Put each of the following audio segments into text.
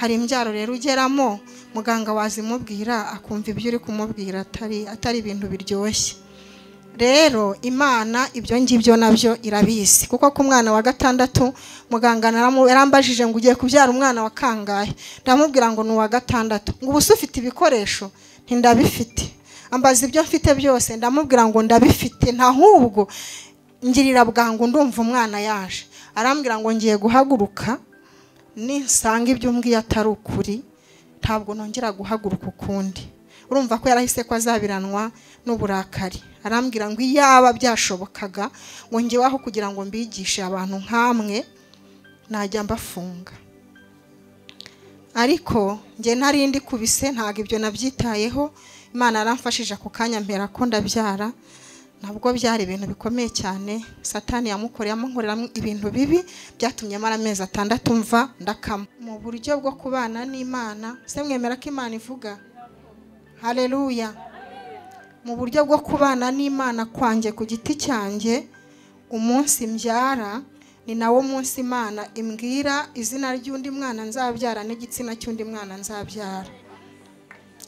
Hari imbyaro rero ugeramo muganga wazimubwira akumva ibyo uri kumubwira atari ibintu biryoshye. Rero Imana ibyo ngibyo nabyo irabizi, kuko ku mwana wa gatandatu muganga yarambajije ngo ugiye kubyara umwana wa kangahe, ndamubwira ngo ni uwa gatandatu. Ngo ubu ufite ibikoresho? Nti ndabifite. Ambaza ibyo mfite byose, ndamubwira ngo ndabifite, ntahubwo ngirira bwangu ndumva umwana yaje. Arambwira ngo ngiye guhaguruka ninsanga ibyo umbwiye atari ukuri ntabwo nongera guhaguruka ukundi. Urumva ko yarahise ko azabiranwa n'uburakari. Arambwira ngo iyaba byashobokaga ngo ngewe aho kugira ngo mbigishe abantu nkamwe najya mbafunga. Ariko nge nari ndi kubise, ntago ibyo nabyitayeho. Imana yaramfashije ako kanya mpera ko ndabyara. Nabwo byari ibintu bikomeye cyane. Satani yamukoreye amunkorera ibintu bibi byatumye mara amezi 6 mva ndakama. Mu buryo bwo kubana n'Imana, se mwemera ko Imana ivuga? Haleluya. Mu buryo bwo kubana n'Imana kwanjye ku giti cyanjye, umunsi mbyara ni nawo munsi Imana imbwira izina ry'undi mwana nzabyara n'igitsina cy'undi mwana nzabyara.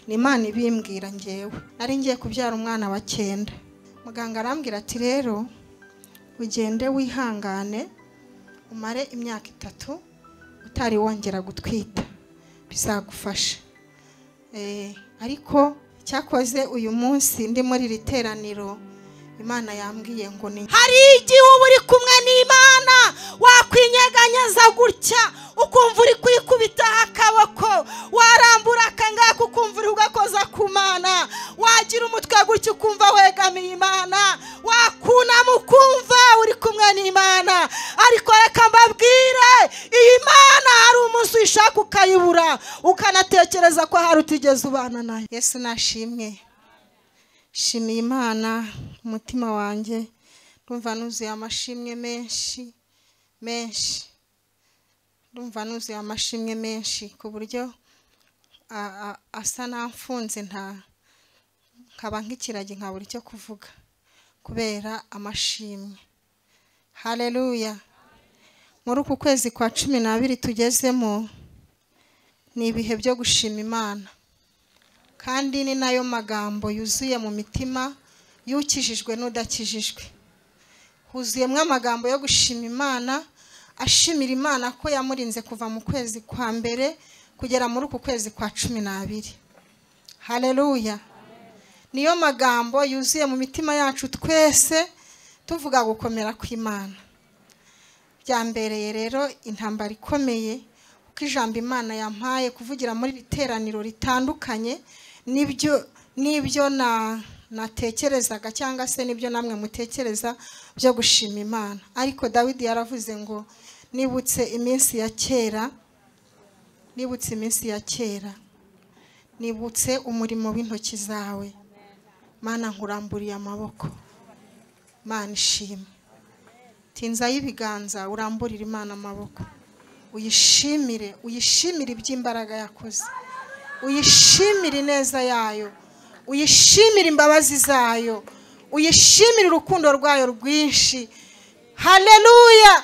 Ni Imana ibimbwira ngewe. Nari ngiye kubyara umwana wa 9. Muganga arambwira ati rero ugende wihangane umare imyaka 3 utari wongera gutwita, bizagufasha. Ariko cyakoze uyu munsi ndi muri iri teraniro Imana yambwiye ngo ni hari igihe uba uri kumwe n'Imana wakwinyeganyeza gutya ukumva uri kwikubita akaboko, warambura akangaka ukumva uri ugakoza ku Mana, wagira umutwe gutya ukumva wegamiye Imana, wakunama ukumva uri kumwe n'Imana. Ariko reka mbabwire, iyi Mana hari umunsi uyishaka ukayibura, ukanatekereza ko hari utigeze ubana nayo. Yesu nashimwe. Shimiye Imana umutima wanjye, ndumva nuzuye amashimwe menshi menshi, ndumva nuzuye amashimwe menshi ku buryo asa namfunze nta nkaba nk'ikiragi nkabura icyo kuvuga kubera amashimwe. Haleluya. Muri uku kwezi kwa 12 tugezemo ni ibihe byo gushima Imana, kandi ni nayo magambo yuzuye mu mitima yukijijwe n'udakijijwe. Huzuyemwe amagambo yo gushima Imana, ashimira Imana ko yamurinze kuva mu kwezi kwa mbere kugera muri uku kwezi kwa 12. Haleluya. Niyo magambo yuzuye mu mitima yacu twese tuvuga gukomera kw'Imana. Byambereye rero intambara ikomeye, kuko ijambo Imana yampaye kuvugira muri iteraniro ritandukanye nibyo na natekerezaga cyangwa se nibyo namwe mutekereza byo gushima Imana. Ariko Dawidi yaravuze ngo nibutse iminsi ya kera, nibutse iminsi ya kera, nibutse umurimo w'intoki zawe, Mana nkuramburiye amaboko. Mana ishimwe. Tinza y'ibiganza uramburira Imana amaboko, uyishimire, uyishimire iby'imbaraga yakoze, uyishimire ineza yayo, uyishimire imbabazi zayo, uyishimire urukundo rwayo rwinshi. Haleluya.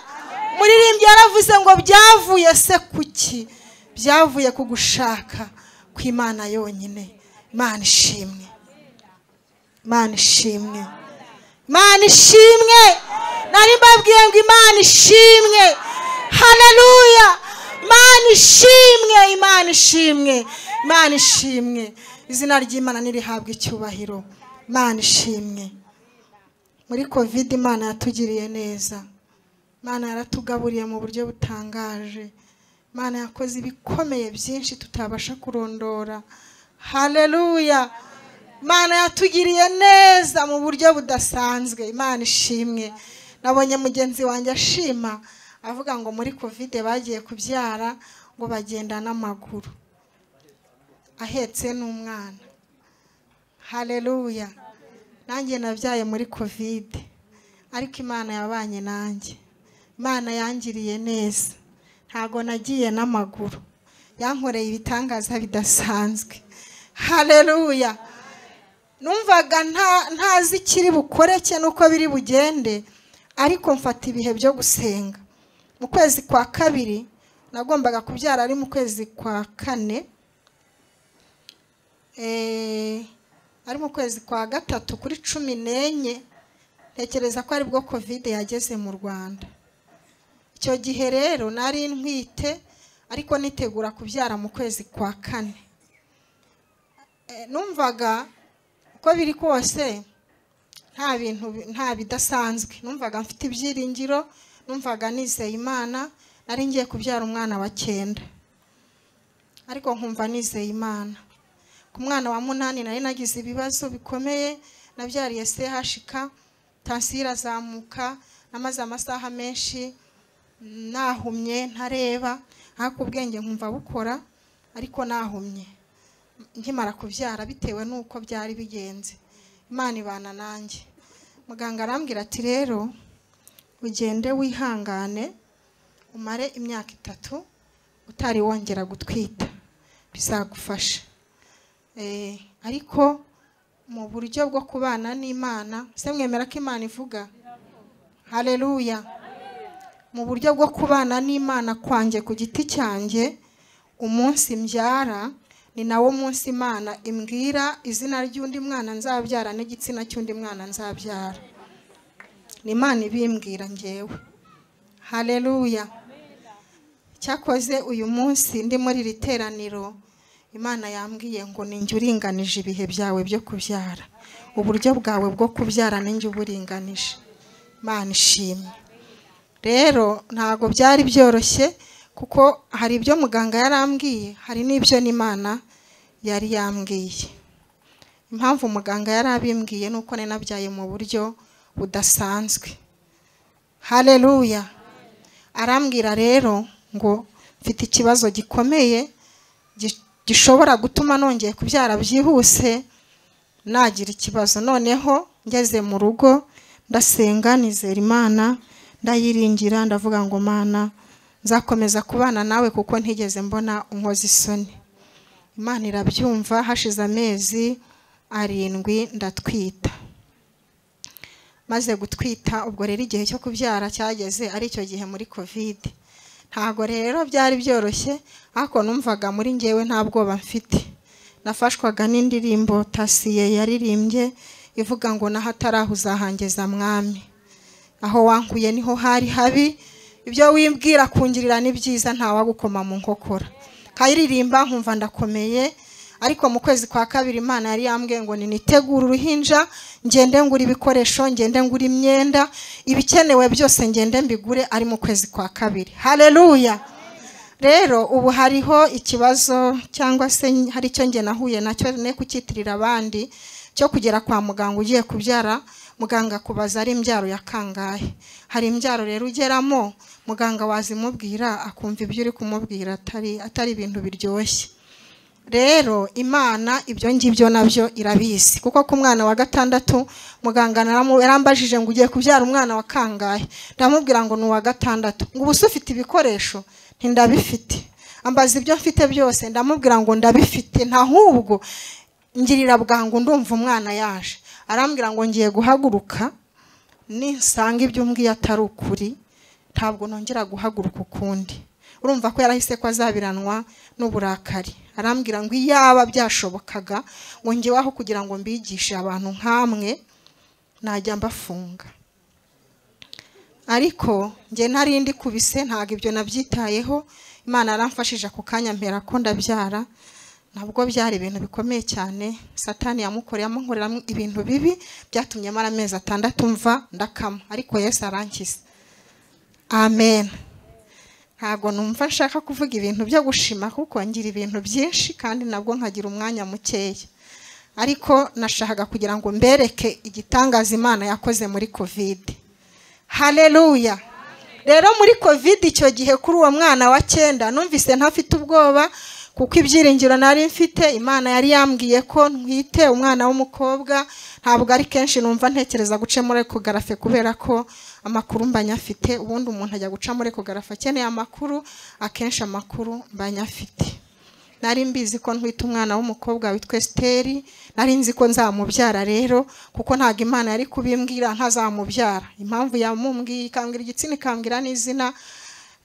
Muririmbyi yaravuze ngo byavuye se kuki? Byavuye ku gushaka kw'Imana yonyine. Imana ishimwe. Imana ishimwe. Imana ishimwe. Nari mbabwiye ngo Imana ishimwe. Haleluya. Imana ishimwe, Imana ishimwe, Imana ishimwe. Izina ry'Imana nirihabwe icyubahiro. Imana ishimwe. Muri Covid Imana yatugiriye neza. Imana yaratugaburiye mu buryo butangaje. Imana yakoze ibikomeye byinshi tutabasha kurondora. Haleluya. Imana yatugiriye neza mu buryo budasanzwe. Imana ishimwe. Nabonye mugenzi wanjye ashima avuga ngo muri Covid bagiye kubyara ngo bagenda n'amaguru ahetse n'umwana. Haleluya. Nanjye nabyaye muri Covid, ariko Imana yabanye nanjye. Imana yangiriye neza, ntago nagiye n'amaguru, yankoreye ibitangaza bidasanzwe. Haleluya. Numvaga ntazi ikiri bukoreke nuko biri bugende, ariko mfata ibihe byo gusenga. Mu kwezi kwa kabiri Nagombaga kubyara ari mu kwezi kwa kane, ari mu kwezi kwa gatatu kuri 14, ntekereza ko aribwo Covid yageze mu Rwanda. Icyo gihe rero nari ntwite ariko nitegura kubyara mu kwezi kwa kane. Numvaga uko biri kose nta bintu nta bidasanzwe, numvaga mfite ibyiringiro, numvaga nizeye Imana. Nari ngiye kubyara umwana wa 9 ariko nkumva nizeye Imana. Ku mwana wa 8 nari nagize ibibazo bikomeye, nabyariye CHK, tansiyo irazamuka, namaze amasaha menshi nahumye ntareba, ariko ubwenge nkumva bukora ariko nahumye. Nkimara kubyara bitewe n'uko byari bigenze, Imana ibana nanjye. Muganga arambwira ati rero ugende wihangane umare imyaka 3 utari wongera gutwita, bizagufasha. Ariko mu buryo bwo kubana n'Imana, se mwemera ko Imana ivuga? Haleluya. Mu buryo bwo kubana n'Imana kwanjye ku giti cyanjye, umunsi mbyara ni nawo munsi Imana imbwira izina ry'undi mwana nzabyara n'igitsina cy'undi mwana nzabyara. Ni Imana ibimbwira njyewe. Haleluya. Cyakoze uyu munsi ndi muri iri teraniro, Imana yambwiye ngo ninjye uringanije ibihe byawe byo kubyara, uburyo bwawe bwo kubyara ninjye uburinganije. Imana ishimwe. Rero ntago byari byoroshye kuko hari ibyo muganga yarambwiye, hari n'ibyo n'Imana yari yambwiye. Impamvu muganga yarabimbwiye nuko nari nabyaye mu buryo budasanzwe. Haleluya. Arambwira rero ngo mfite ikibazo gikomeye gishobora gutuma nongeye kubyara byihuse nagira ikibazo. Noneho ngeze mu rugo ndasenga nizera Imana, ndayiringira, ndavuga ngo Mana nzakomeza kubana nawe kuko ntigeze mbona unkoza isoni. Imana irabyumva. Hashize amezi 7 ndatwita. Maze gutwita ubwo rero igihe cyo kubyara cyageze, ari cyo gihe muri Covid. Ntago rero byari byoroshye, ariko numvaga muri njyewe nta bwoba mfite. Nafashwaga n'indirimbo Tasiye yaririmbye ivuga ngo nahataraho uzahangeza mwami, aho wankuye niho hari habi, ibyo wimbwira kungirira ni byiza ntawagukoma mu nkokora. Kayiririmba nkumva ndakomeye. Ariko mu kwezi kwa kabiri Imana yari yambwiye ngo ninitegure uruhinja, ngende ngura ibikoresho, ngende ngura imyenda, ibikenewe byose ngende mbigure, ari mu kwezi kwa kabiri. Haleluya. Rero ubu hariho ikibazo cyangwa se hari icyo nge nahuye nacyo ne kucyitirira abandi, cyo kugera kwa muganga ugiye kubyara, muganga kubaza ari imbyaro ya kangahe. Hari imbyaro rero ugeramo muganga wazimubwira akumva ibyo uri kumubwira atari ibintu biryoshye. Rero Imana ibyo ngibyo nabyo irabizi, kuko ku mwana wa 6 muganga yarambajije ngo ugiye kubyara umwana wa kangahe, ndamubwira ngo ni uwa 6. Ngo ubu ufite ibikoresho? Nti ndabifite. Ambaza ibyo mfite byose, ndamubwira ngo ndabifite, ntahubwo ngirira bwangu ndumva umwana yaje. Arambwira ngo ngiye guhaguruka ninsanga ibyo umbwiye atari ukuri ntabwo nongera guhaguruka ukundi. Urumva ko yarahise ko azabiranwa n'uburakari. Arambwira ngo iyaba byashobokaga ngo ngewe aho kugira ngo mbigishe abantu nkamwe najya mbafunga. Ariko nge nari ndi kubise, ntago ibyo nabyitayeho. Imana yaramfashije ako kanya mpera ko ndabyara. Nabwo byari ibintu bikomeye cyane. Satani yamukoreye amunkorera ibintu bibi byatumye mara amezi 6 mva ndakama, ariko Yesu arankiza. Amen. Ntago numva nshaka kuvuga ibintu byo gushima kuko ngira ibintu byinshi kandi nabwo nkagira umwanya mukeya. Ariko nashakaga kugira ngo mbereke igitangaza Imana yakoze muri Covid. Haleluya. Rero muri Covid icyo gihe kuri uwo mwana wa 9 numvise ntafite ubwoba kuko ibyiringiro nari mfite, Imana yari yambwiye ko ntwite umwana w'umukobwa. Ntabwo ari kenshi numva ntekereza guca muri ekogarafe kubera ko amakuru mbanyafite. Ubundi umuntu ajya guca muri ekogarafe akeneye amakuru, akenshi amakuru mbanyafite. Nari mbizi ko ntwite umwana w'umukobwa witwa Esteri, nari nzi ko nzamubyara rero kuko ntago Imana yari kubimbwira ntazamubyara. Impamvu yamumbwiye ikambwira igitsina ikambwira n'izina,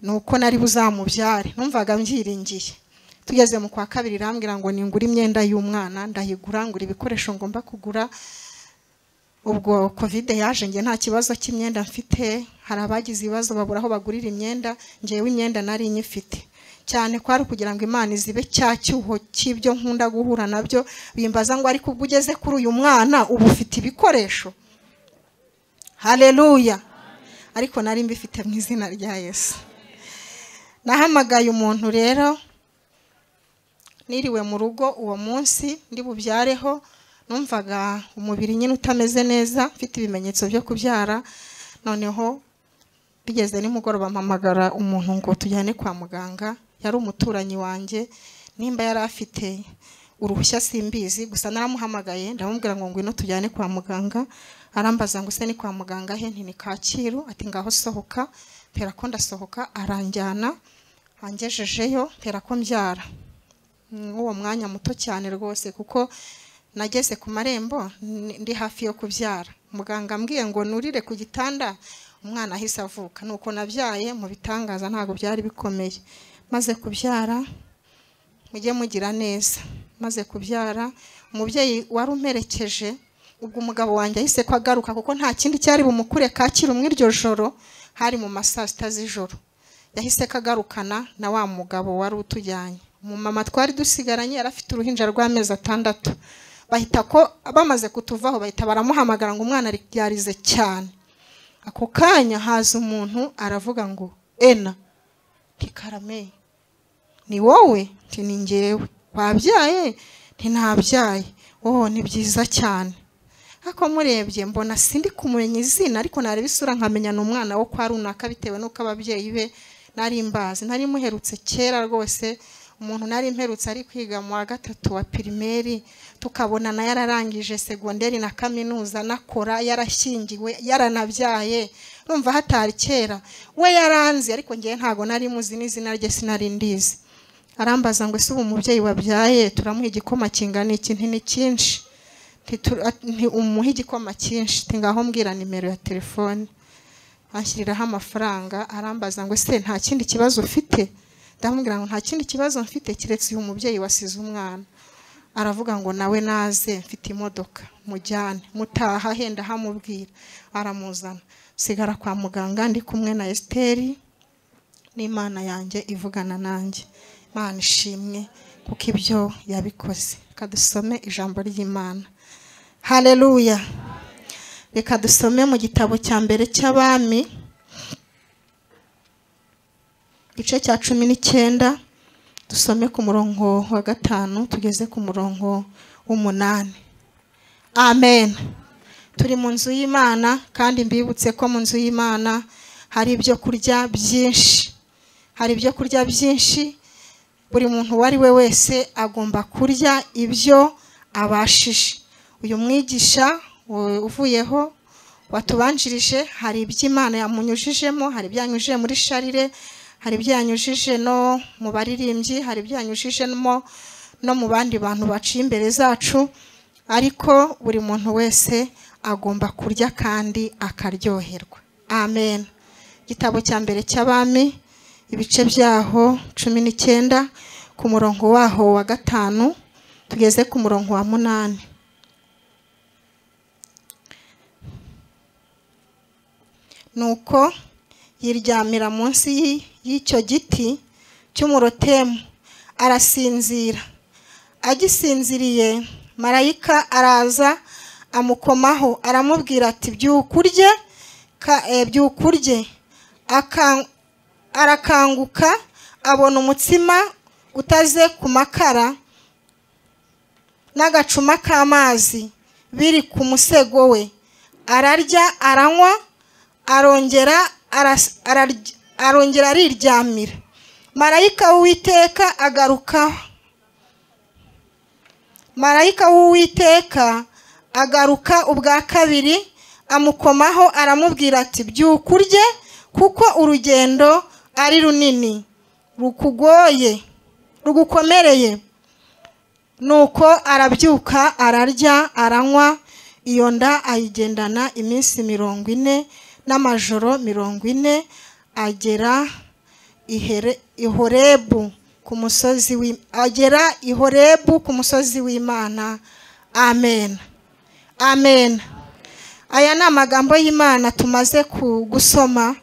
Nuko nari buzamubyare, numvaga mbyiringiye. Tugeze mu kwa kabiri irambwira ngo ningura imyenda y'umwana, ndayigura, ngura ibikoresho ngomba kugura. Ubwo Covid yaje nge nta kibazo cy'imyenda mfite, hari abagize ibibazo babura aho bagurira imyenda, ngewe imyenda nari nyifite. Cyane kwari kugira ngo Imana izibe cya cyuho cy'ibyo nkunda guhura nabyo, bimbaza ngo ariko ubwo ugeze kuri uyu mwana ubu ufite ibikoresho. Haleluya. Ariko nari mbifite mu izina rya Yesu. Nahamagaye umuntu rero, niriwe mu rugo uwo munsi ndi bubyareho, numvaga umubiri nyine utameze neza, mfite ibimenyetso byo kubyara. Noneho bigeze nimugoroba mpamagara umuntu ngo tujyane kwa muganga, yari umuturanyi wanjye, nimba yari afite uruhushya simbizi, gusa naramuhamagaye ndamubwira ngo ngwino tujyane kwa muganga. Arambaza ngo se ni kwa muganga he? Nti ni Kacyiru. Ati ngaho sohoka. Mpera ko ndasohoka, aranjyana angejejeyo, mpera ko mbyara uwo mwanya muto cyane rwose, kuko nageze ku marembo ndi hafi yo kubyara. Muganga ambwiye ngo nurire ku gitanda, umwana ahise avuka. Nuko nabyaye mu bitangaza, ntago byari bikomeye. Maze kubyara, mujye mugira neza, maze kubyara umubyeyi wari umperekeje, ubwo umugabo wanjye ahise ko agaruka kuko nta kindi cyari bumukure Kacyiru mu iryo joro, hari mu ma saa 6 z'ijoro. Yahise kagarukana na wa mugabo wari utujyanye. Umumama twari dusigaranye yari afite uruhinja rw'amezi 6. Bahita ko bamaze kutuvaho bahita baramuhamagara ngo umwana yarize cyane. Ako kanya haza umuntu aravuga ngo ena ntikarame, ni wowe? Nti ni njyewe. Wabyaye? Nti nabyaye. Oh, ni byiza cyane. Ako murebye mbona sindi kumenya izina, ariko nareba isura nkamenya n'umwana wo kwa runaka bitewe n'uko ababyeyi be nari mbazi. Nari muherutse kera rwose, umuntu nari mperutse ari kwiga mu wa 3 wa primaire, tukabona na yararangije segonderi na kaminuza, nakora, yarashyingiwe, yaranabyaye. Urumva hatari kera. We yaranzi ariko ngiye ntago nari muzi n'izina rye sinari ndizi. Arambaza ngo ese ubu umubyeyi wabyaye turamuha igikoma kingana iki? Nti ni cyinshi. Nti umuha igikoma cyinshi. Nti ngaho mbwira nimero ya telefone. Anshyiriraho amafaranga, arambaza ngo ese nta kindi kibazo ufite? Ndamubwira ngo nta kindi kibazo mfite kiretse uyu mubyeyi wasize umwana. Aravuga ngo nawe naze mfite imodoka mujyane. Mutaha henda hamubwira, aramuzana. Sigara kwa muganga ndi kumwe na Esteri n'Imana yanjye ivugana nanjye. Imana ishimwe kuko ibyo yabikoze. Reka dusome ijambo ry'Imana. Haleluya. Reka dusome mu gitabo cya mbere cy'Abami, igice cya 19, dusome ku murongo wa 5 tugeze ku murongo w'8. Amen. Turi mu nzu y'Imana, kandi mbibutse ko mu nzu y'Imana hari ibyo kurya byinshi. Hari ibyo kurya byinshi. Buri muntu uwo ari we wese agomba kurya ibyo abashije. Uyu mwigisha uvuyeho watubanjirije, hari iby'Imana yamunyujijemo, hari ibyanyujije muri sharire, hari ibyanyujije no mu baririmbyi, hari ibyanyujijemo no mu bandi bantu baciye imbere zacu. Ariko buri muntu wese agomba kurya kandi akaryoherwa. Amen. Igitabo cya mbere cy'Abami, ibice byaho 19, ku murongo waho wa 5 tugeze ku murongo wa 8. Nuko yiryamira munsi y'icyo giti cy'umurotemu arasinzira. Agisinziriye marayika araza amukomaho aramubwira ati byukurye, byukurye. Arakanguka abona umutsima utaze ku makara n'agacuma k'amazi biri ku musego we. Ararya aranywa, arongera ariryamira. Marayika w'Uwiteka agaruka, Marayika w'Uwiteka agaruka ubwa kabiri amukomaho aramubwira ati byukurye, kuko urugendo ari runini rukugoye, rugukomereye. Nuko arabyuka ararya aranywa, iyo nda ayigendana iminsi 40 n'amajoro 40, agera i Horebu ku musozi, agera i Horebu ku musozi w'Imana. Amen, amen. Aya ni amagambo y'Imana tumaze gusoma,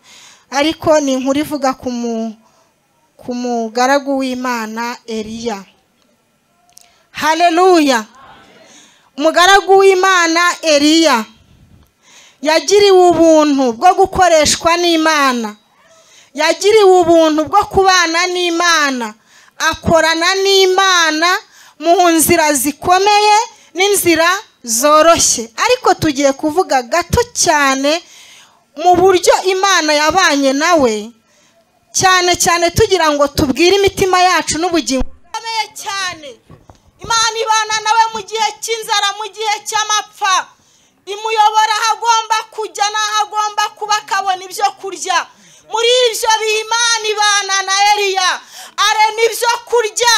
ariko ni inkuru ivuga ku mugaragu w'Imana Eliya. Haleluya. Umugaragu w'Imana Eliya yagiriwe ubuntu bwo gukoreshwa n'Imana, yagiriwe ubuntu bwo kubana n'Imana, akorana n'Imana mu nzira zikomeye n'inzira zoroshye. Ariko tugiye kuvuga gato cyane mu buryo Imana yabanye nawe, cyane cyane tugira ngo tubwire imitima yacu n'ubugingo bukomeye cyane. Imana ibana nawe mu gihe cy'inzara, mu gihe cy'amapfa, imuyobora aho agomba kujya n'aho agomba kuba, akabona ibyo kurya. Muri ibyo bihe Imana ibana na Eliya, arema ibyo kurya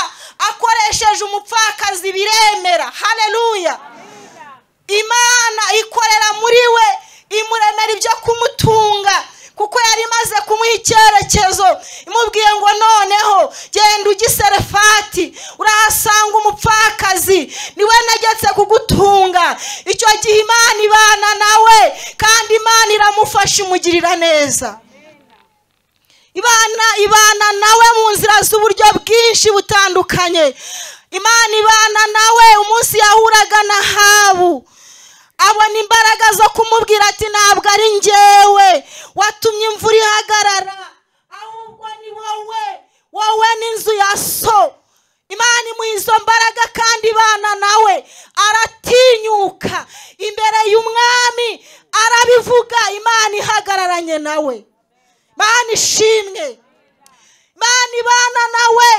akoresheje umupfakazi, biremera. Haleluya. Imana ikorera muri we, imuremera ibyo kumutunga, kuko yari imaze kumuha icyerekezo. Imubwiye ngo noneho genda ujye i Sarefati, urahasanga umupfakazi, niwe nagetse kugutunga. Icyo gihe Imana ibana nawe, kandi Imana iramufasha, imugirira neza. Ibana nawe mu nzira z'uburyo bwinshi butandukanye. Imana ibana nawe umunsi yahuraga na Ahabu, abona imbaraga zo kumubwira ati ntabwo ari njyewe watumye imvura ihagarara, ahubwo ni wowe, wowe n'inzu ya so. Imana imuha izo mbaraga kandi ibana nawe, aratinyuka imbere y'umwami arabivuga. Imana ihagararanye nawe. Imana ishimwe. Imana ibana nawe,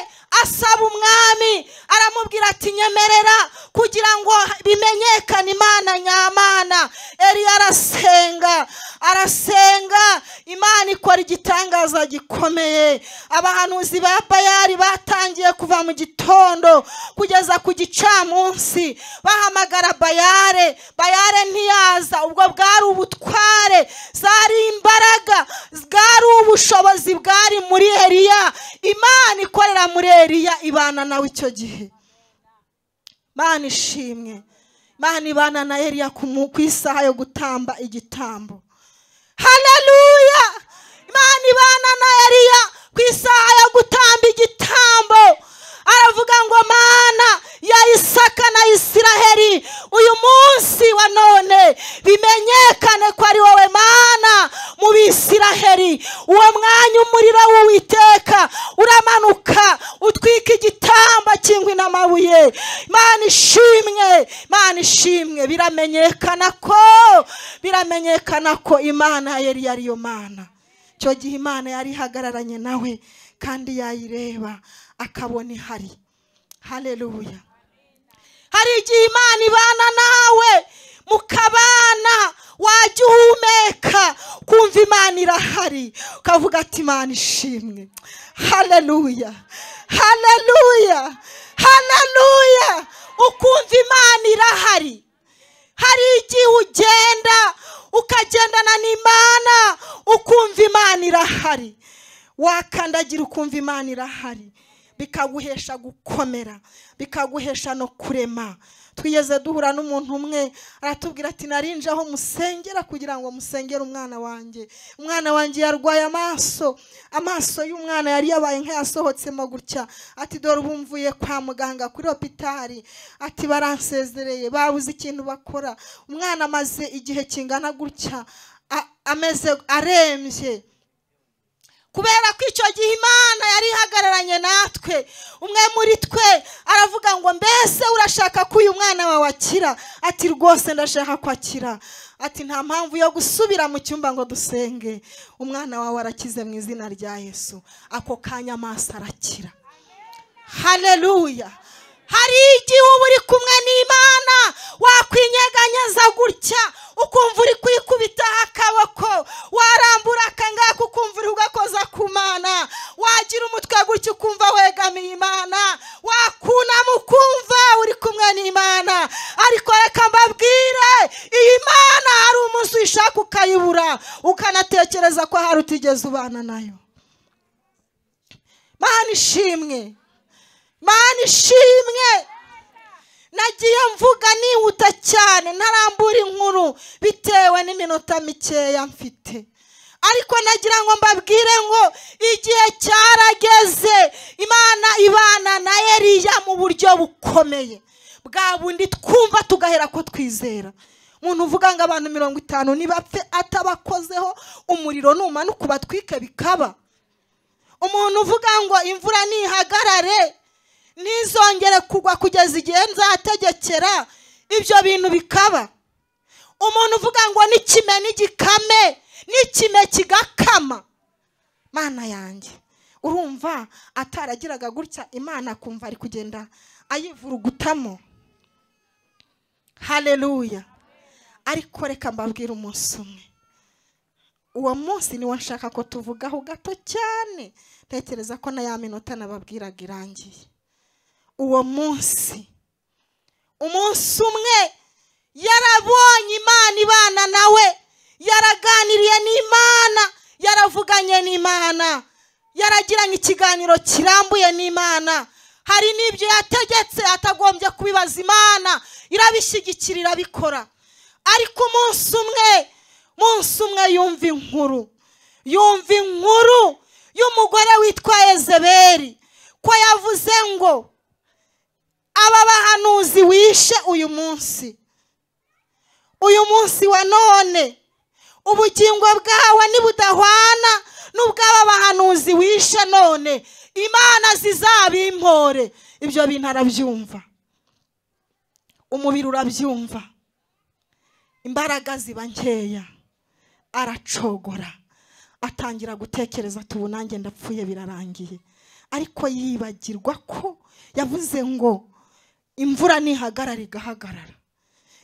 asaba umwami, aramubwira ati nyemerera kugira ngo bimenyekane Imana nyamana. Eliya arasenga, arasenga, Imana ikora igitangaza gikomeye. Abahanuzi ba Bayali batangiye kuva mu gitondo kugeza ku gicamunsi bahamagara Bayale. Bayale ntiyaza. Ubwo bwari ubutware, zari imbaraga, bwari ubushobozi bwari muri Eliya. Imana ikorera muri Eliya, ibana nawe icyo gihe. Imana ishimwe. Imana ibana na Eliya ku isaha yo gutamba igitambo. Haleluya. Imana ibana na Eliya ku isaha yo gutamba igitambo. Aravuga ngo Mana ya Isaka na Isiraheli, uyu munsi wa none bimenyekane ko ari wowe Mana mu Bisiraheli. Uwo mwanya umuriro w'Uwiteka uramanuka utwika igitambo cy'inkwi n'amabuye. Imana ishimwe, Imana ishimwe. Biramenyekana ko, biramenyekana ko Imana yari ariyo Mana. Icyo gihe Imana yari ihagararanye nawe, kandi yayireba akabona ihari. Haleluya. Hari igihe Imana ibana nawe mukabana, wajya uhumeka kumva Imana irahari, ukavuga ati Imana ishimwe. Haleluya, haleluya, haleluya. Ukumva Imana irahari. Hari igihe ugenda ukagendana n'Imana, ukumva Imana irahari, wakandagira ukumva Imana irahari, bikaguhesha gukomera, bikaguhesha no kurema. Twigeze duhura n'umuntu umwe aratubwira ati narinje aho musengera kugira ngo musengere umwana wanjye. Umwana wanjye yarwaye amaso, amaso y'umwana yari yabaye nk'ayasohotsemo gutya. Ati dore ubu mvuye kwa muganga kuri hopitali, ati baransezereye, babuze ikintu bakora. Umwana amaze igihe kingana gutya ameze arembye. Kubera ko icyo gihe Imana yari ihagararanye natwe, umwe muri twe aravuga ngo mbese urashaka ko uyu mwana wawe akira? Ati rwose ndashaka ko akira. Ati nta mpamvu yo gusubira mu cyumba ngo dusenge, umwana wawe arakize mu izina rya Yesu. Ako kanya amaso arakira. Haleluya. Hari igihe uba uri kumwe n'Imana wakwinyeganyeza gutya, ukumva uri kwikubitaho akaboko, warambura akangaka ukumva uri ugakoza ku Mana, wagira umutwe gutya ukumva wegamiye Imana, wakunama ukumva uri kumwe n'Imana. Ariko reka mbabwire, iyi Mana hari umunsi uyishaka ukayibura, ukanatekereza ko hari utigeze ubana nayo. Mana ishimwe, Mana ishimwe. Nagiye mvuga nihuta cyane ntarambura inkuru bitewe n'iminota mikeya mfite, ariko nagira ngo mbabwire ngo igihe cyarageze Imana ibana na Eliya mu buryo bukomeye bwa bundi twumva tugahera ko twizera. Umuntu uvuga ngo abantu 50 nibapfe atabakozeho umuriro numanuka ubatwike bikaba. Umuntu uvuga ngo imvura nihagarare ntizongere kugwa kugeza igihe nzategekera, ibyo bintu bikaba. Umuntu uvuga ngo n'ikime n'igikame, n'ikime kigakama. Mana yanjye, urumva ataragiraga gutya Imana akumva ari kugenda ayivurugutamo. Haleluya. Ariko reka mbabwire umunsi umwe, uwo munsi niwo nshaka ko tuvugaho gato cyane, ntekereza ko na ya minota nababwiraga irangiye. Uwo munsi, umunsi umwe yarabonye Imana ibana nawe, yaraganiriye n'Imana, yaravuganye n'Imana, yaragiranye ikiganiro kirambuye n'Imana. Hari n'ibyo yategetse atagombye kubibaza Imana, irabishyigikira irabikora. Ariko umunsi umwe yumva inkuru, yumva inkuru y'umugore witwa Yezebeli, ko yavuze ngo aba bahanuzi wishe uyu munsi, uyu munsi wa none, ubugingo bwawe nibudahwana n'ubw'aba bahanuzi wishe none, Imana zizabimpore. Ibyo bintu arabyumva, umubiri urabyumva, imbaraga ziba nkeya, aracogora, atangira gutekereza ati ubu nanjye ndapfuye birarangiye. Ariko yibagirwa ko yavuze ngo imvura nihagarara igahagarara.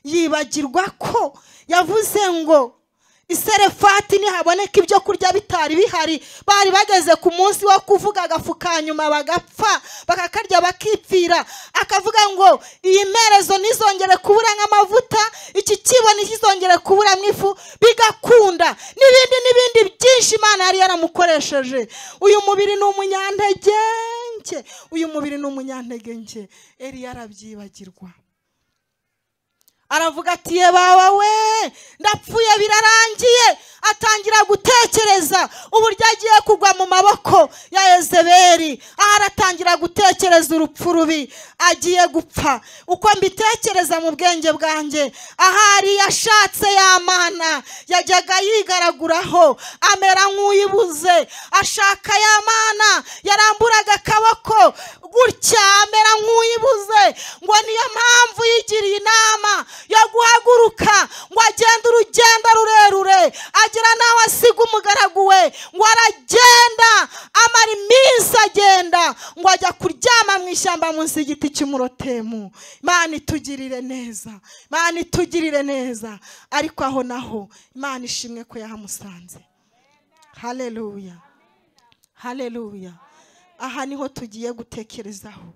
Yibagirwa ko yavuze ngo iserefati nihaboneka ibyo kurya bitari bihari, bari bageze ku munsi wo kuvuga agafu ka nyuma bagapfa bakakarya bakipfira, akavuga ngo iyi mperezo ntizongere kubura nk'amavuta, iki kibo ntikizongere kubura nk'ifu, bigakunda, n'ibindi n'ibindi byinshi Imana yari yaramukoresheje. Uyu mubiri ni umunyantege nke, uyu mubiri ni umunyantege nke. Eliya arabyibagirwa, aravuga ati ye baba we, ndapfuye birarangiye. Atangira gutekereza uburyo agiye kugwa mu maboko ya Yezebeli. Aratangira gutekereza urupfu rubi agiye gupfa. Uko mbitekereza mu bwenge bwanjye, ahari yashatse ya mana yajyaga yigaraguraho amera nk'uyibuze, ashaka ya mana yaramburaga akaboko gutya amera nk'uyibuze. Ngo niyo mpamvu yigiriye inama yo guhaguruka ngo agende urugendo rurerure, agera nawe asiga umugaragu we, ngo aragenda amara iminsi agenda, ngo ajya kuryama mu ishyamba munsi y'igiti cy'umurotemu. Imana itugirire neza, Imana itugirire neza. Ariko aho naho Imana ishimwe ko yahamusanze. Haleluya, haleluya. Aha niho tugiye gutekerezaho,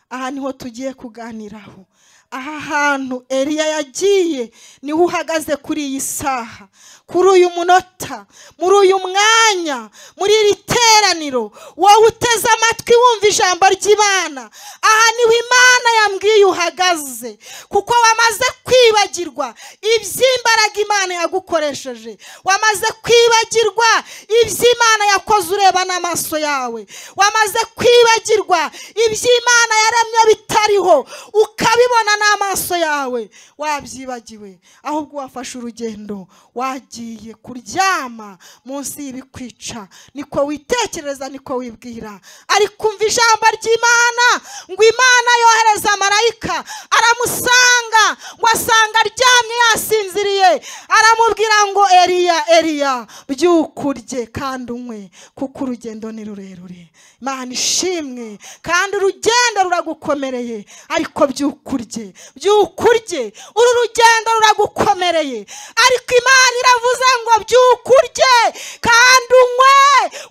aha niho tugiye kuganiraho. Aha hantu Eliya yagiye niho uhagaze kuri iyi saha, kuri uyu munota, muri uyu mwanya, muri iri teraniro, wowe uteze amatwi wumva ijambo ry'Imana. Aha niho Imana yambwiye uhagaze, kuko wamaze kwibagirwa iby'imbaraga Imana yagukoresheje, wamaze kwibagirwa iby'Imana yakoze ureba n'amaso yawe, wamaze kwibagirwa iby'Imana yaremye bitariho ukabibona n'amaso yawe, wabyibagiwe. Ahubwo wafashe urugendo, wagiye kuryama munsi y'ibikwica, niko witekereza, niko wibwira. Ariko umva ijambo ry'Imana ngo Imana yohereza marayika aramusanga, ngo asanga aryamye yasinziriye, aramubwira ngo Eliya, Eliya, byuka urye kandi unywe, kuko urugendo ni rurerure. Imana ishimwe, kandi urugendo ruragukomereye, ariko byuka urye, byuka urye, uru rugendo ruragukomereye. Ariko Imana iravuze ngo byuka urye kandi unywe,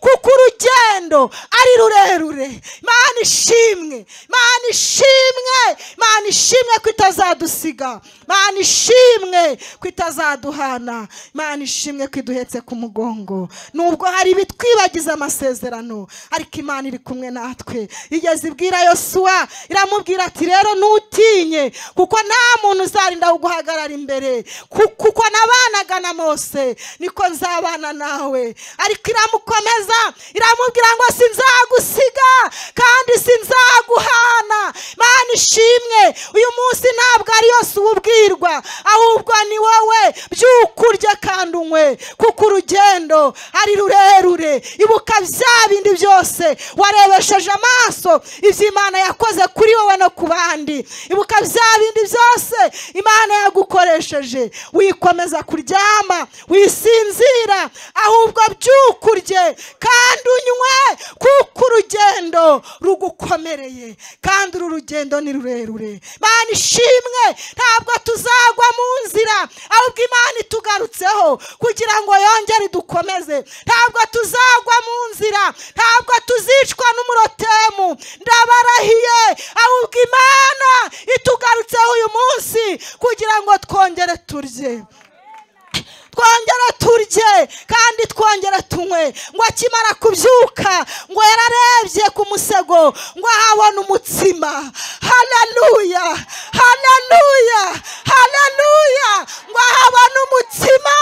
kuko urugendo ari rurerure. Imana ishimwe, Imana ishimwe. ishimwe, Imana ishimwe ko itazadusiga, Imana ishimwe ko itazaduhana, Imana ishimwe ko iduhetse ku mugongo. Nubwo hari ibitwibagiza amasezerano, ariko Imana iri kumwe natwe. Igeze ibwira Yosuwa, iramubwira ati rero ntutinye, kuko nta muntu uzarinda kuguhagarara imbere, kuko nabanaga na Mose niko nzabana nawe. Ariko iramukomeza, iramubwira ngo sinzagusiga kandi sinzaguhana. Imana ishimwe, uyu munsi ntabwo ari Yosuwa ubwirwa, ahubwo ni wowe. Byukurya kandi unywe, kuko urugendo ari rurerure. Ibuka bya bindi byose warebesheje amaso, ibyo Imana yakoze kuri wowe no ku bandi. Ibuka bya bindi byose Imana yagukoresheje. Wikomeza kuryama, wisinzira, ahubwo byukurye kandi unywe, kuko urugendo rugukomereye, kandi uru rugendo ni rurerure. Imana ishimwe, ntabwo tuzagwa mu nzira, ahubwo Imana itugarutseho kugira ngo yongere idukomeze. Ntabwo tuzagwa mu nzira, ntabwo tuzicwa n'umurotemu, ndabarahiye, ahubwo Imana itugarutseho uyu munsi kugira ngo twongere turye, twongere turye kandi twongere tunywe. Ngo akimara kubyuka, ngo yararebye ku musego, ngo ahabona umutsima. Haleluya, haleluya, haleluya. Ngo ahabona umutsima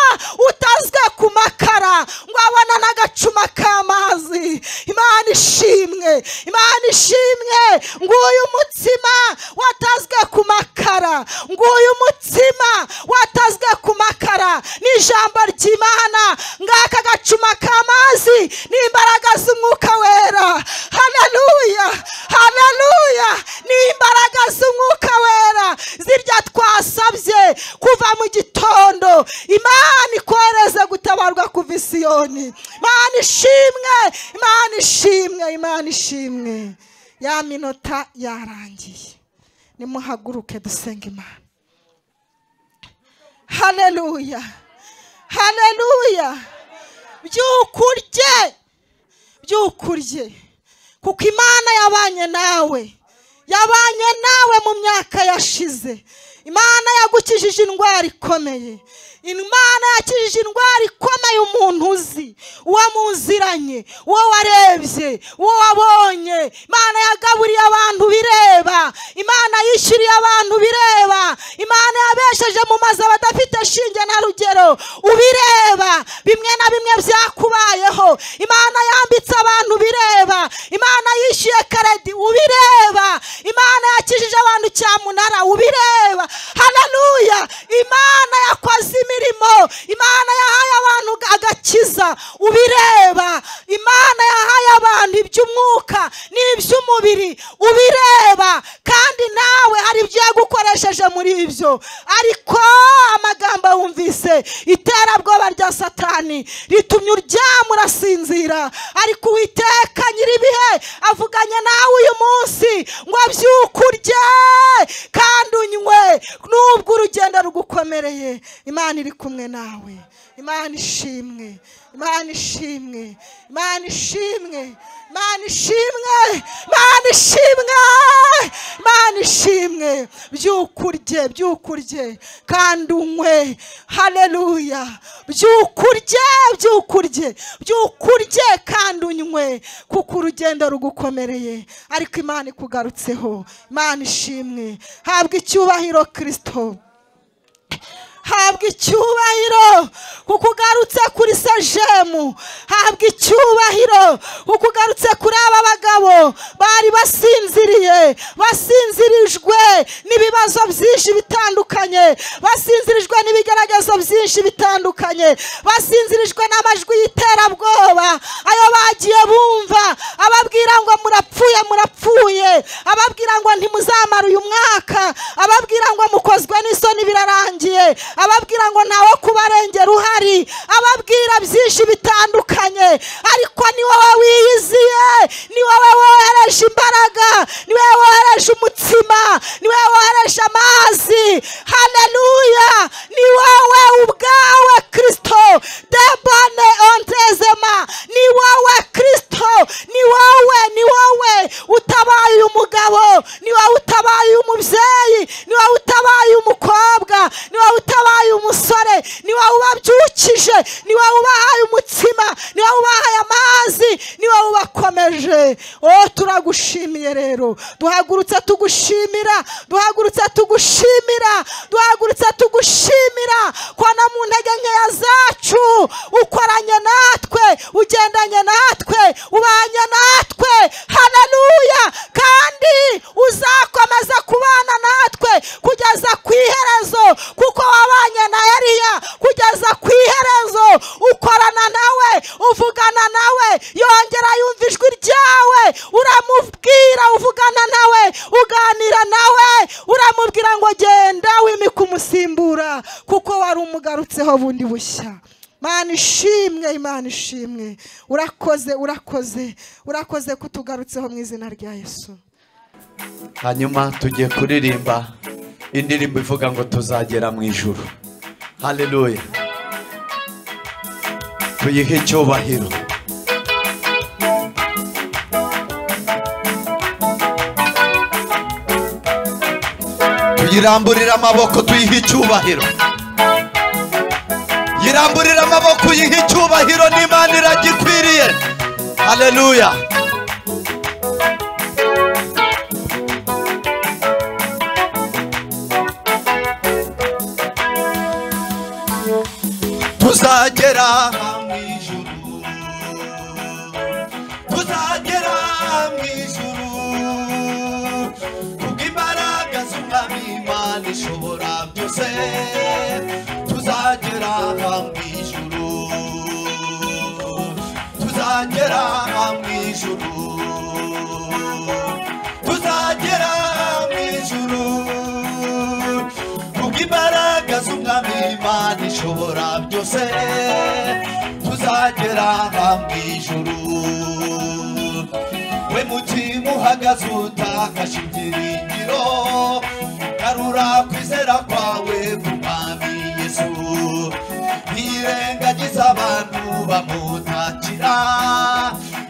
utazwe ku makara, ngo abona n'agacuma k'amazi. Imana ishimwe, Imana ishimwe. Nguyu mutsima watazwe ku makara, nguyu mutsima watazwe ku makara ni ijambo ry'Imana. Ngaka gacuma k'amazi ni imbaraga z'umwuka wera. Haleluya, haleluya. Ni imbaraga z'umwuka wera zirya twasabye kuva mu gitondo. Imana ikohereze gutabarwa kuva i Siyoni. Imana ishimwe, Imana ishimwe, Imana ishimwe. Ya minota yarangiye, nimuhaguruke dusenge Imana. Haleluya, haleluya. Byukurye, byukurye, kuko Imana yabanye nawe, yabanye nawe mu myaka yashize. Imana yagukijije indwara ikomeye, Imana yakijije indwara ikomeye umuntu uzi, uwo muziranye, uwo warebye, uwo wabonye. Imana yagaburiye abantu bireba, Imana yishyuriye abantu bireba, Imana yabesheje mu mazu abadafite shinge na rugero ubireba. Bimwe na bimwe byakubayeho, Imana yambitse abantu bireba, Imana yishyuye karedi ubireba, Imana yakijije abantu cyamunara ubireba. Haleluya. Imana yakoze imirimo, Imana yahaye abantu agakiza ubireba, Imana yahaye abantu iby'umwuka n'iby'umubiri ubireba, kandi nawe hari ibyo yagukoresheje muri ibyo. Ariko amagambo wumvise, iterabwoba rya Satani ritumye uryama urasinzira, ariko Uwiteka nyir'ibihe avuganye nawe uyu munsi ngo byukurye kandi unywe, nubwo urugendo rugukomereye. Imana iri kumwe nawe. Imana ishimwe, Imana ishimwe, Imana ishimwe, Imana ishimwe, Imana ishimwe, Imana ishimwe. Byukurye, byukurye kandi unywe. Haleluya. Byukurye, byukurye, byukurye kandi unywe, kuko urugendo rugukomereye, ariko Imana ikugarutseho. Imana ishimwe. Habwa icyubahiro Kristo, habwa icyubahiro kuko ugarutse kuri Sejemu, habwa icyubahiro kuko ugarutse kuri aba bagabo bari basinziriye, basinzirijwe n'ibibazo byinshi bitandukanye, basinzirijwe n'ibigeragezo byinshi bitandukanye, basinzirijwe n'amajwi y'iterabwoba ayo bagiye bumva ababwira ngo murapfuye, murapfuye, ababwira ngo ntimuzamara uyu mwaka, ababwira ngo mukozwe n'isoni birarangiye, ababwira ngo ntawe kubarengera uhari, ababwira byinshi bitandukanye. Ariko ni wowe wiyiziye, ni wowe wohereje imbaraga, ni wowe wohereje umutsima, ni wowe wohereje amazi. Haleluya. Ni wowe ubwawe Kristo, debone ontezema, ni wowe Kristo, ni wowe, ni wowe utabaye uyu mugabo, ni wowe utabaye utabaye umubyeyi, ni wowe utabaye umukobwa, ni wowe utabaye umusore, ni wowe ubabyukije, ni wowe ubahaye umutsima, ni wowe ubahaye amazi, ni wowe ubakomeje. Oh, turagushimiye rero, duhagurutse tugushimira, duhagurutse tugushimira, duhagurutse tugushimira ko na mu ntege nkeya zacu ukoranye natwe, ugendanye natwe, ubanye natwe. Haleluya! Kandi uzakomeza kubana natwe kugeza ku iherezo, kuko wabanye na Eliya kugeza ku iherezo, ukorana nawe, uvugana nawe, yongera yumva ijwi ryawe, uramubwira, uvugana nawe, uganira nawe, uramubwira ngo genda wimike umusimbura, kuko wari umugarutseho bundi bushya. Imana ishimwe, Imana ishimwe. Urakoze, urakoze, urakoze kutugarutseho mu izina rya Yesu. Hanyuma tugiye kuririmba indirimbo ivuga ngo tuzagera mu ijuru. Haleluya. Tuyihe icyubahiro. Tuyiramburire amaboko, tuyihe icyubahiro. Yiramburira amaboko, uyihe icyubahiro, n'Imana iragikwiriye. Haleluya. Tuzagera mu ijuru, tuzagera mu ijuru, kubw'imbaraga z'Umwami Imana ishobora byose. Tuzagera mu ijuru, tuzagera mu ijuru, tuzagera mu ijuru, kubw'imbaraga z'Umwami Imana ishobora byose. Tuzagera mu ijuru. We mutima uhagaze utakashe ibyiringiro, garura kwizera kwawe ku Mwami Yesu. Ntirengagiza abantu bamutakira,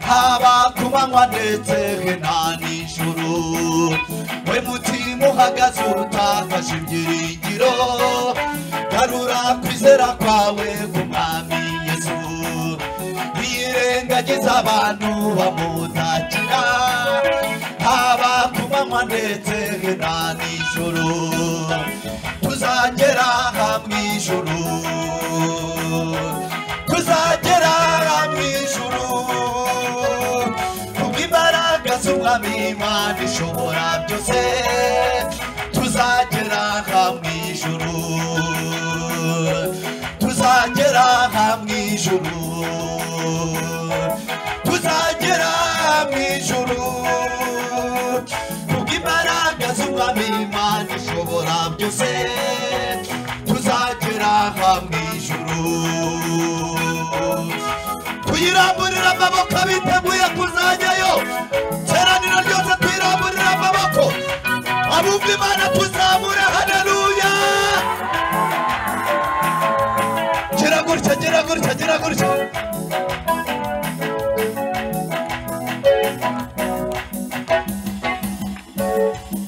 haba ku manywa ndetse na nijoro. We mutima uhagaze utakashe ibyiringiro, garura kwizera kwawe ku Mwami Yesu. Ntirengagiza abantu bamutakira, haba ku manywa ndetse na nijoro. Tuzagera mu ijuru, tuzagera mu ijuru, kubw'imbaraga z'Umwami Imana ishobora byose. Tuzagera mu ijuru, tuzagera mu ijuru, tuzagera mu ijuru, kubw'imbaraga z'Umwami Imana ishobora byose. Tuzagera mu ijuru. Tuyiramburira amaboko abiteguye kuzajyayo. Teraniro ryose tuyiramburira amaboko, abumva Imana tuzamure. Haleluya. Gira gutya, gira gutya, gira gutya.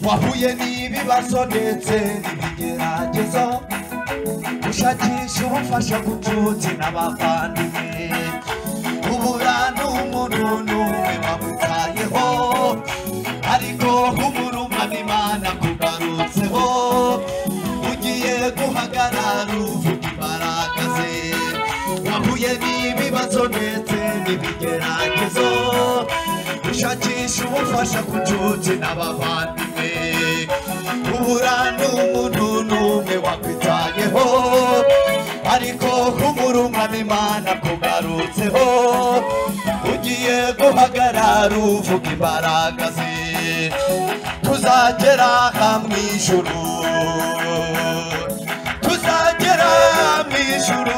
Wahuye n'ibibazo ndetse n'ibigeragezo, ushakisha ubufasha ku nshuti n'abavandimwe, ubura n'umuntu n'umwe wamutayeho, ariko humura Umwami Imana kugarutseho. Ugiye guhagarara uvuga imbaraga ze. Wahuye n'ibibazo ndetse n'ibigeragezo, ushakisha ubufasha ku nshuti n'abavandimwe, ubura n'umuntu n'umwe wakwitayeho, ariko humura Umwami Imana kugarutseho. Ugiye guhagarara uvuga imbaraga ze. Tuzagera mu ijuru, tuzagera mu ijuru,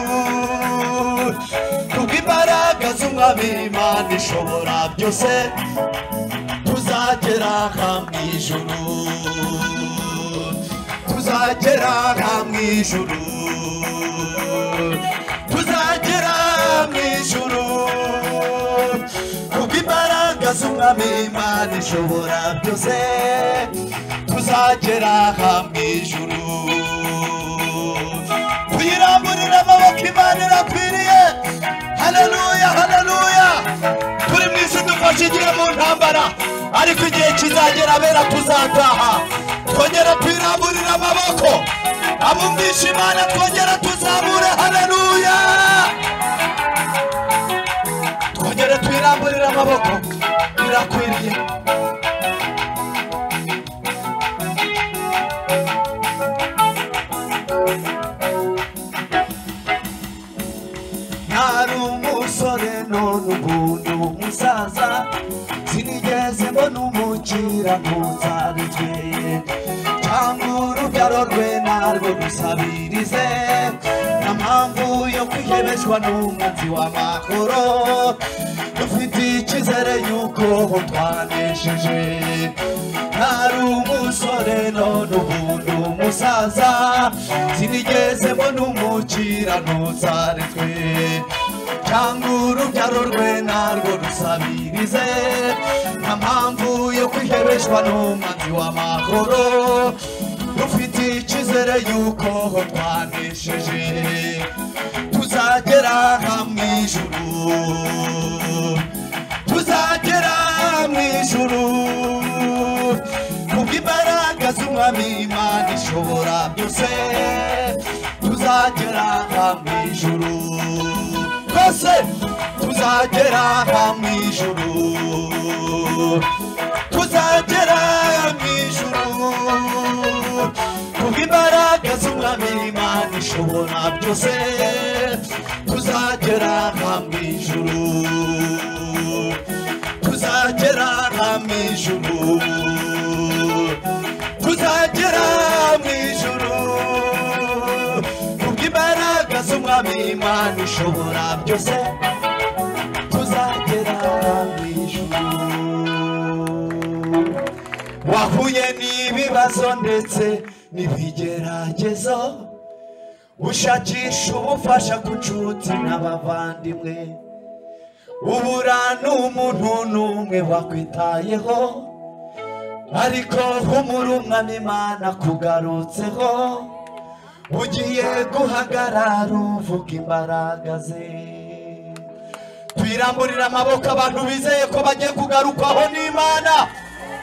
kubw'imbaraga z'Umwami Imana ishobora byose. Tuzagera mu ijuru, tuzagera mu ijuru, tuzagera mu ijuru, kubw'imbaraga Kubw'imbaraga z'Umwami Imana ishobora byose, tuzagera mu ijuru. Tuyiramburire amaboko, Imana irakwiriye. Haleluya, haleluya. Turi mu isi dufashe igihe mu ntambara, ariko igihe kizagera abera tuzataha. Twongera twiramburire amaboko, abumvisha Imana twongera tuzamure. Haleluya. Twongere twiramburire amaboko, irakwiriye. Nari umusore none ubu ndi umusaza, sinigeze mbona umukiranutsi aritswe, cyangwa urubyaro rwe narwo rusabirize. Nta mpamvu yo kwihebeshwa n'umwanzi w'amahoro, dufite icyizere yuko twanesheje. Nari umusore none ubu ndi umusaza, sinigeze mbona umukiranutsi aritswe, cyangwa urubyaro rwe narwo rusabirize. Nta mpamvu yo kwihebeshwa n'umwanzi w'amahoro, dufite icyizere yuko twanesheje. Tuzagera mu ijuru, tuzagera mu ijuru, kubw'imbaraga z'Umwami Imana ishobora byose, tuzagera mu ijuru. Twese tuzagera mu ijuru, tuzagera mu ijuru, kubw'imbaraga z'Umwami Imana ishobora byose, tuzagera mu ijuru, tuzagera mu ijuru, tuzagera mu ijuru, kubw'imbaraga z'Umwami Imana ishobora byose, tuzagera mu ijuru. Wahuye n'ibibazo ndetse n'ibigeragezo, ushakisha ubufasha ku nshuti n'abavandimwe, ubura n'umuntu n'umwe wakwitayeho, ariko humura Umwami Imana akugarutseho, ugiye guhagarara uvuga imbaraga ze. Tuyiramburire amaboko abantu bizeye ko bagiye kugarukwaho n'Imana.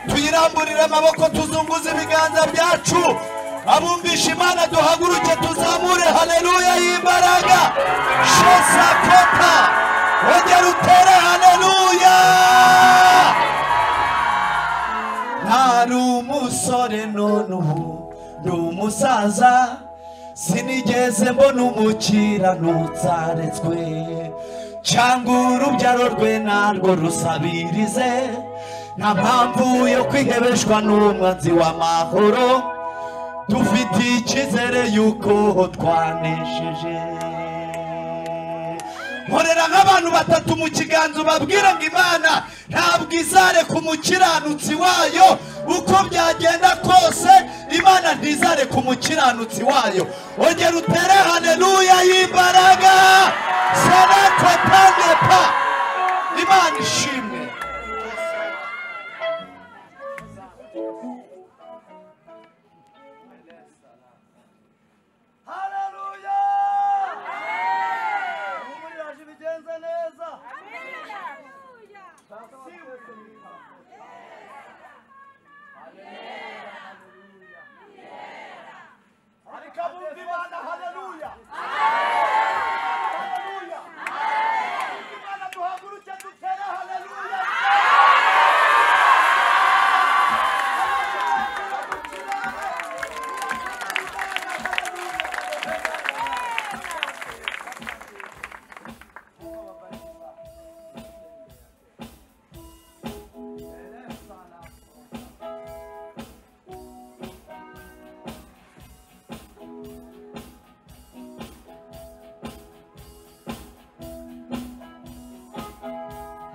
Tuyiramburire amaboko, tuzunguze ibiganza byacu, abumvisha Imana duhaguruke tuzamure haleluya y'imbaraga. Shesakota, ongera utere haleluya. Nari umusore none ubu ndi umusaza, sinigeze mbona umukiranutsi aretswe, cyangwa urubyaro rwe narwo rusabirize. Nta mpamvu yo kwihebeshwa n'umwanzi w'amahoro, dufite icyizere yuko twanesheje. Nkorera nk'abantu batatu mu kiganza ubabwira ngo Imana ntabwo izareka umukiranutsi wayo, uko byagenda kose Imana ntizareka umukiranutsi wayo. Ongera utere haleluya y'imbaraga. Sanakotanepa. Imana ishimwe. Haleluya! Umuriraje bigenze neza. Ariko abumva Imana, haleluya! Haleluya! Imana duhaguruke dutere haleluya!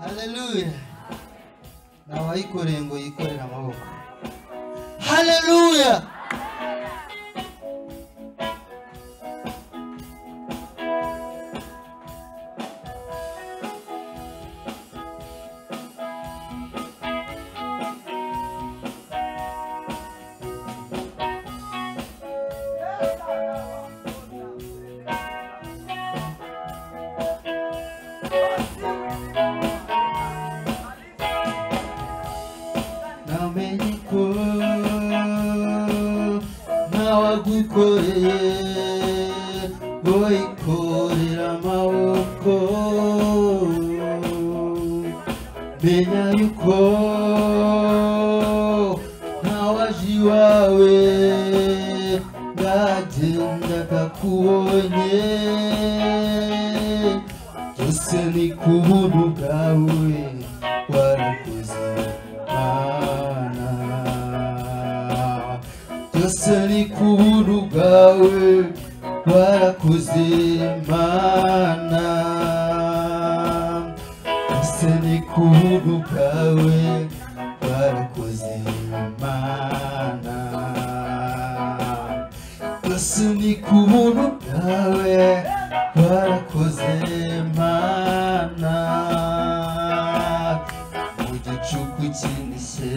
Haleluya. Nawayikoreye ngo yikorere amaboko. Haleluya. ntawagukoreye ngo ikorere amaboko. Menya yuko ntawaje iwawe ngagenda kakubonye. Byose ni ku buntu bwawe warakoze Mana. Byose ni ku buntu bwawe warakoze Mana. Byose ni ku buntu bwawe warakoze Mana. Byose ni ku buntu bwawe warakoze Mana. Mu gicuku kinishye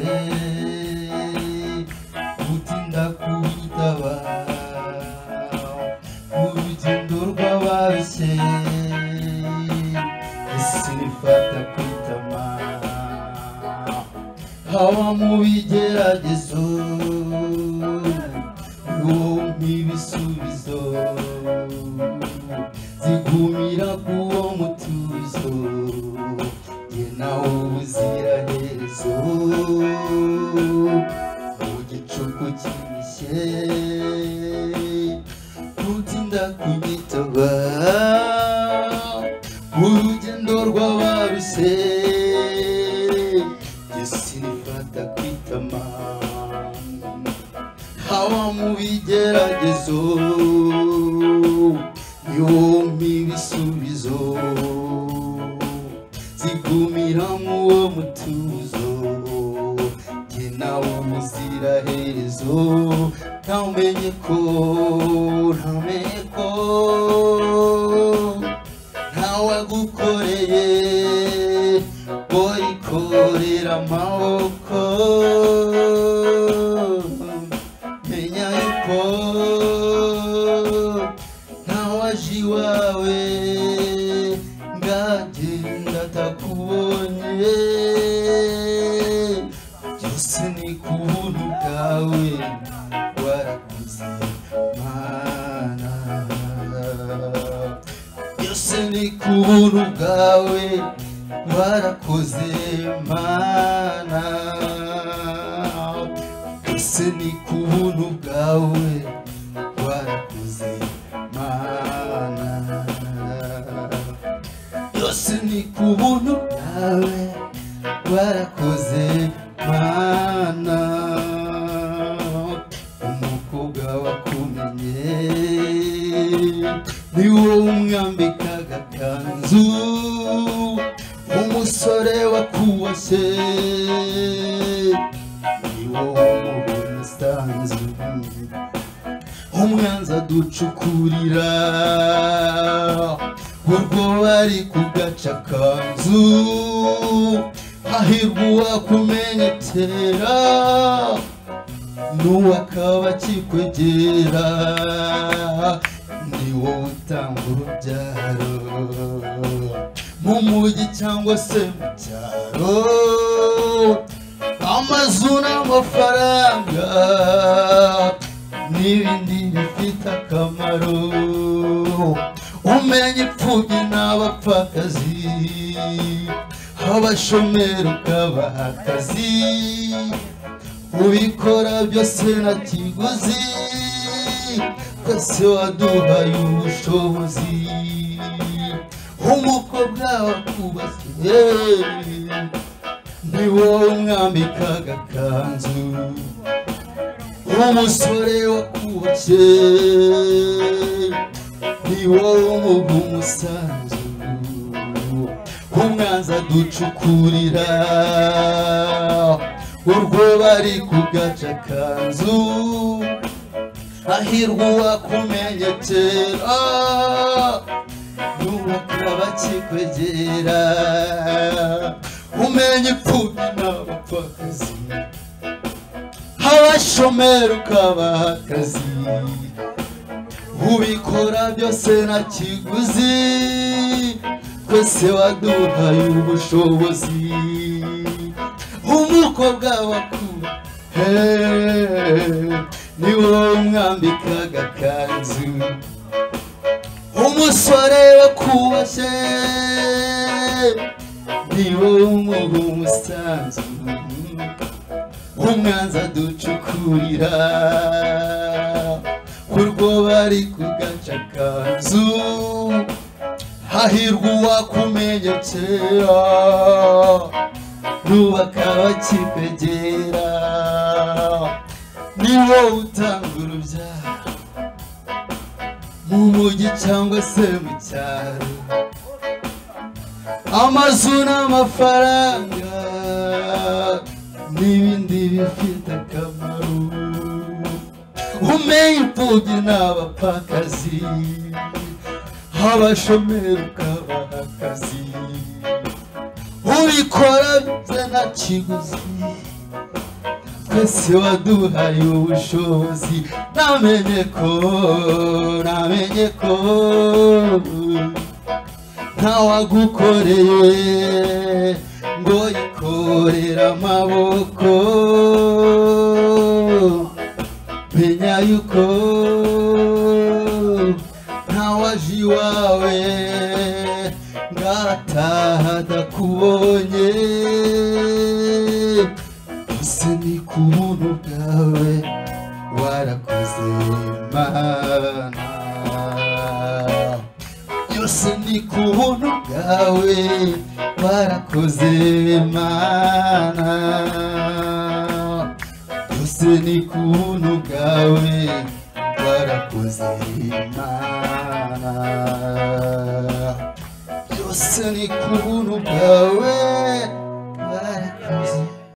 utinda kubitaba, mu rugendo rw'ababishye isi ifata kwitama. Haba mu bigeragezo wompa ibisubizo, zigumira kuwo mutuzo jye nawe ubuziraherezo. Mu gicuku kinishye utinda kunyitaba, mu rugendo rw'abarushye isi ifata kwitama. Haba mu bigeragezo wompa ibisubizo, zigumira muwo mutuzo jye nawe ubuziraherezo. Ntamenye ko, ntamenye ko ntawagukoreye ngo ikorere amaboko. Menya yuko ntawaje iwawe ngagenda atakubonye. Byose ni ku buntu bwawe warakoze Mana. Byose ni ku buntu bwawe warakoze Mana. Byose ni ku buntu bwawe warakoze Mana. Byose ni ku buntu bwawe warakoze Mana. Umukobwa wakumenye ni wowe umwambika agakanzu, umusore wakubashye ni wowe umuha umusanzu. Umwanzi aducukurira urwo bari kugaca akanzu, hahirwa uwakumenye kera n'uwakaba akikwegera. Ni wowe utanga urubyaro mu mujyi cyangwa se mu cyaro, amazu n'amafaranga n'ibindi bifite akamaro. Umenye imfubyi n'abapfakazi, abashomeri ukabaha akazi, ubikora byose nta kiguzi, twese waduhaye ubushobozi. Umukobwa wakubashye ni wowe umwambika agakanzu, umusore wakubashye ni wowe umuha umusanzu. Umwanzi aducukurira urwo bari kugaca akanzu, hahirwa uwakumenye kera n'uwakaba akikwegera. Umenye imfubyi n'abapfakazi, abashomeri ukabaha akazi, ubikora byose nta kiguzi, twese waduhaye ubushobozi. Umukobwa wakubashye Ni wowe umwambika agakanzu. Umusore wakubashye ni wowe umuha umusanzu. Umwanzi aducukurira urwo bari kugaca akanzu. Hahirwa uwakumenye kera nubaka bakikwegera. Ni wowe utanga urubyaro mu mujyi cyangwa se mu cyaro. Amazu n'amafaranga n'ibindi bifite akamaro. Umenye imfubyi n'abapfakazi, abashomeri ukabaha akazi. Ubikora bye nta kiguzi, twese waduhaye ubushobozi. Namenye ko, namenye ko ntawagukoreye ngo yikorere amaboko. Menya yuko ntawaje iwawe ngataha adakubonye. Byose ni ku buntu bwawe warakoze Mana. Byose ni ku buntu bwawe warakoze Mana. Byose ni ku buntu bwawe warakoze Mana. Byose ni ku buntu bwawe